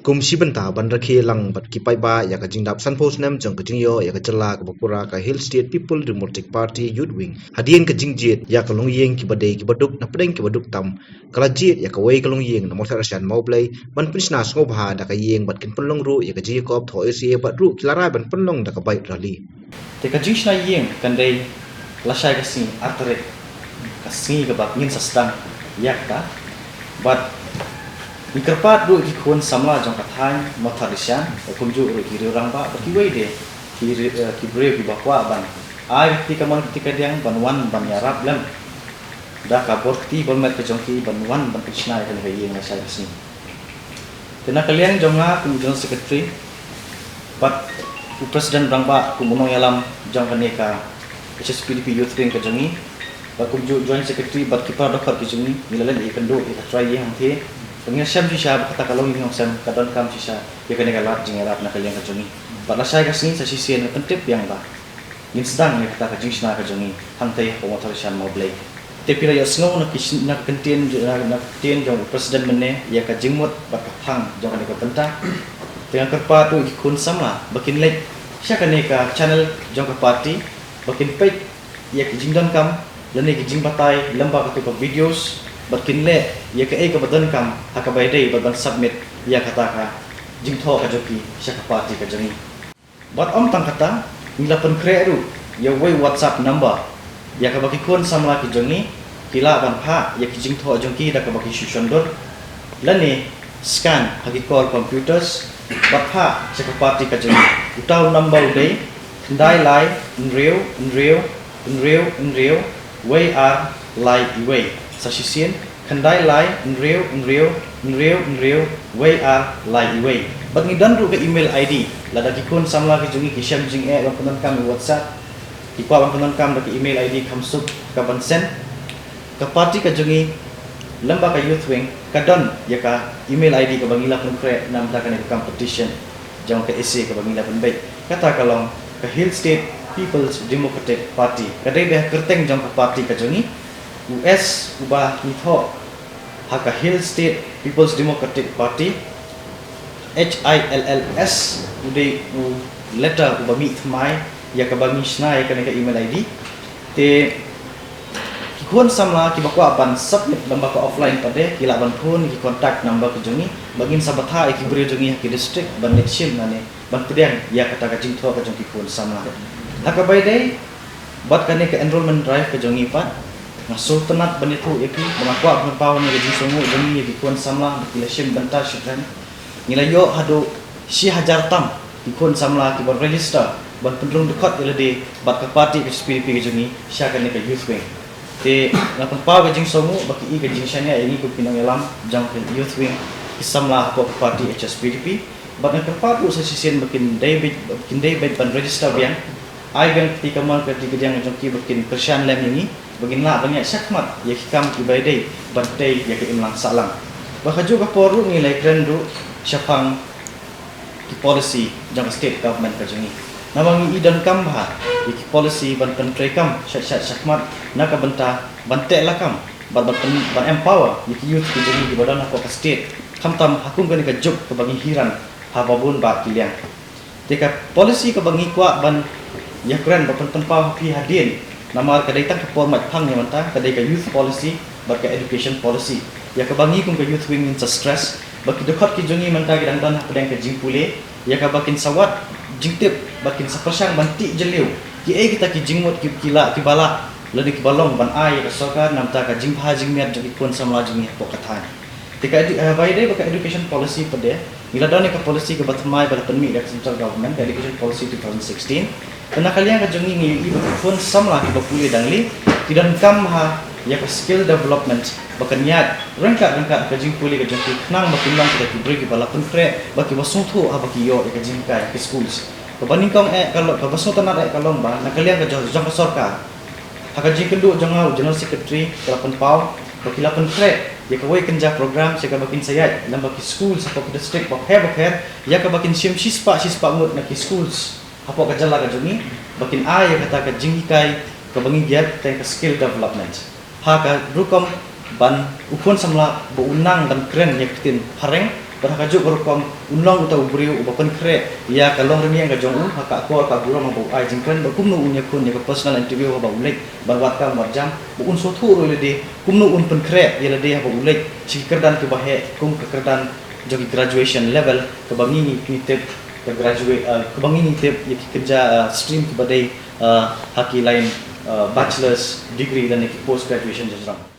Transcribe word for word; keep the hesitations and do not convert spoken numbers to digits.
Kum shi bynta ban rakhe lang bad ki paidbah ïa ka jingdap sanphew snem jong ka jingïoh ïa ka jylla kaba pura, ka Hill State People Democratic Party Youth Wing, hadien ka jingjied ïa ka longïing kiba dei kiba duk na pdeng kiba duk tam, ka la jied ïa kawei ka longïing na Mawthadraishan Mawblei ban pynshna sngewbha da ka ïing bad kin pynlong ruh ïa ka jingïakop thoh ïa bad ruh ki la rai ban pynlong da ka bike rally. Te ka jingshna ïing kan dei lashai ka sngi artarik, ka sngi kaba ngin sa sdang ïa kata. Bad ngi kyrpad ruh ïa ki khun samla jong ka thaiñ Mawthadraishan, kumjuh ruh ki riew rangbah bad kiwei de ki ri-, eh, ki briew kiba kwah ban ai ka kti kamon ka kti kadiang ban wan ban ïarap lem da ka bor kti bor met ka jong ki ban wan ban pynshna ïa kane ka ïing lashai ka sngi. Te na ka liang jong nga kum u General Secretary bad u President rangbah kum u nongïalam jong kane ka H S P D P Youth Wing ka jong ngi, bad kumjuh Joint Secretary bad ki para dkhot ki jong ngi, ngi la leit ïakynduh ïa ka trai ïing hangtei. Ngi la shem shisha ba kata ka longïing longsem ka donkam shisha ïa kane ka lad jingïarap na ka liang ka jong ngi. Bad lashai ka sngi sa shisien ngi pyntip biang ba ngin sdang ïa kata ka jingshna ka jong ngi hangtei hapoh Mawthadraishan Mawblei. Te phi la ïohsngew na ki sn-, na ka ktien j-, na, na ka ktien jong u President mynne ïa ka jingmut bad ka phang jong kane ka bynta. Te nga kyrpad ruh ïa ki khun samla ba kin leit sha kane ka channel jong ka party ba kin peit ïa ki jingdonkam lane ki jingbatai lem bad kato ka videos bad kin leh ïa kaei kaba donkam ha kaba ïadei bad ban submit ïa kata ka jingthoh ka jong ki sha ka party ka jong ngi. Bad ym tang kata, ngi la pynkhreh ruh ïa uwei u WhatsApp number ïa kaba ki khun samla ki jong ngi ki lah ban phah ïa ki jingthoh jong ki da kaba ki shu shon dur lane scan ha ki core computers bad phah sha ka party ka jong ngi. Uta u number u dei khyndai lai hynriew hynriew hynriew hynriew wei ar lai iwei. Sa shisien, khyndai lai hynriew hynriew hynriew hynriew wei ar lai iwei. Bad ngi don ruh ka email I D, lada ki khun samla ki jong ngi ki shem jingeh ban pyndonkam ïa WhatsApp, ki kwah ban pyndonkam da ka email I D kham suk ka ban send. Ka party ka jong ngi lem bad ka Youth Wing ka don ïa ka email I D kaba ngi la pynkhreh na bynta kane ka competition jong ka essay kaba ngi la pynbeit. Kata ka long ka Hill State People's Democratic Party. Ka dei da ka kyrteng jong ka party ka jong ngi. U S uba ngi thoh ha ka Hill State People's Democratic Party, H I L L S, u dei u letter uba mih thymmai ïa kaba ngi shna ïa kane ka email I D. Te ki khun samla kiba kwah ban submit lem bad ka offline pat de ki lah ban phone ki contact number ka jong ngi ba ngin sa batai ïa ki briew jong ngi ha ki district ban leit shim lane ban pdiang ïa kata ka jingthoh ka jong ki khun samla. Ha kaba ïadei bad kane ka enrollment drive ka jong ngi pat, nga sngewtynnat ban ïathuh ïa phi ba nga kwah ban paw ïa ka jingsngewnguh jong ngi ïa ki khun samla ba ki la shim bynta shikren. Ngi la ïoh haduh shi hajar tam ki khun samla kiba register ban pynrung dkhot ïa lade bad ka party ka H S P D P ka jong ngi sha kane ka Youth Wing. Te nga pynpaw ka jingsngewnguh ba ki i ka jingshaniah ïa ngi kum ki nongïalam jong ka Youth Wing, ki samla hapoh ka party H S P D P. Bad nga kyrpad ruh sa shisien ba kin dei beit, ba kin dei beit ban register biang, ai biang ka kti kamon ka kti kadiang jong ki ba kin kyrshan lem ïa ngi ba ngin lah ban ïaid shakhmat ïa ki kam kiba ïadei ban tei ïa ka imlang sahlang. Bad kajuh ka por ruh ngi la ïakren ruh shaphang ki policy jong ka state government ka jong ngi. Namar ngi i donkam bha ïa ki policy ban pyntreikam sha, sha, shakhmat na ka bynta ban teh lakam bad ban pyn-, ban empower ïa ki youth ki jong ngi kiba don hapoh ka state, khamtam ha kum kane ka juk kaba ngi hira ha ba bun bah ki liang. Te ka policy kaba ngi kwah ban ïakren bad pyn-, pynpaw ha phi hadien, namar ka dei tang ka por mait phang ïa mynta, ka dei ka youth policy bad ka education policy. Ïa kaba ngi kum ka Youth Wing ngin sa stress ba ki dkhot ki jong ngi mynta ki dang don hapdeng ka jingpule, ïa kaba kin sa wad jingtip bad kin sa pyrshang ban tih jylliew kiei kita ki jingmut ki, ki lah, kiba lah lane kiba long ban ai ïa ka sorkar na bynta ka jingbha jingmiat jong ki khun samla jong ngi hapoh ka thaiñ. Te ka edu-, eh, ba ïadei bad ka education policy pat de, ngi la don ïa ka policy kaba thymmai ba la pynmih da ka central government, ka Education Policy two thousand sixteen. Te na ka liang ka jong ngi ngi ïohi ba ki khun samla kiba pule dang leh ki donkam bha ïa ka skill development ba kan ïaid ryngkat ryngkat ka jingpule ka jong ki khnang ba kin long kita ki briew kiba la pynkhreh bad kiba sngewthuh haba ki ïoh ïa ka jinghikai ha ki schools. Kaba nyngkong eh ka long, kaba sngewtynnat eh ka long ba na ka liang ka jong, jong ka sorkar, ha ka jingkynduh jong nga u General Secretary ka la pynpaw ba ki la pynkhreh ïa kawei kynja program sha kaba kin sa ïaid lem bad ki schools hapoh ki district bapher bapher, ïa kaba kin shim shispah shispah ngut na ki schools hapoh ka jylla ka jong ngi ba kin ai ïa kata ka jinghikai kaba ngi ïathuh tang ka skill development. Ha ka rukom ban u khun samla ba u nang ban kren ïa ka ktien phareng Bad ha kajuh ka rukom un long uta u briew uba pynkhreh ïa ka longrynïeng ka jong u ha ka akor ka burom haba u ai jingkren, bad kumno un ïakhun ïa ka personal interview haba u leit ban wad kam wad jam, ba un sngewthuh ruh ïa lade kumno un pynkhreh ïa lade haba u leit sha ki kyrdan kiba heh kum ka kyrdan jong ki graduation level kaba ngi ngi tip ka graduate, uh, kaba ngi ngi tip ïa ki kynja, uh, stream kiba dei, uh, ha ki line, uh, bachelor's degree lane ki post graduation jong jrong.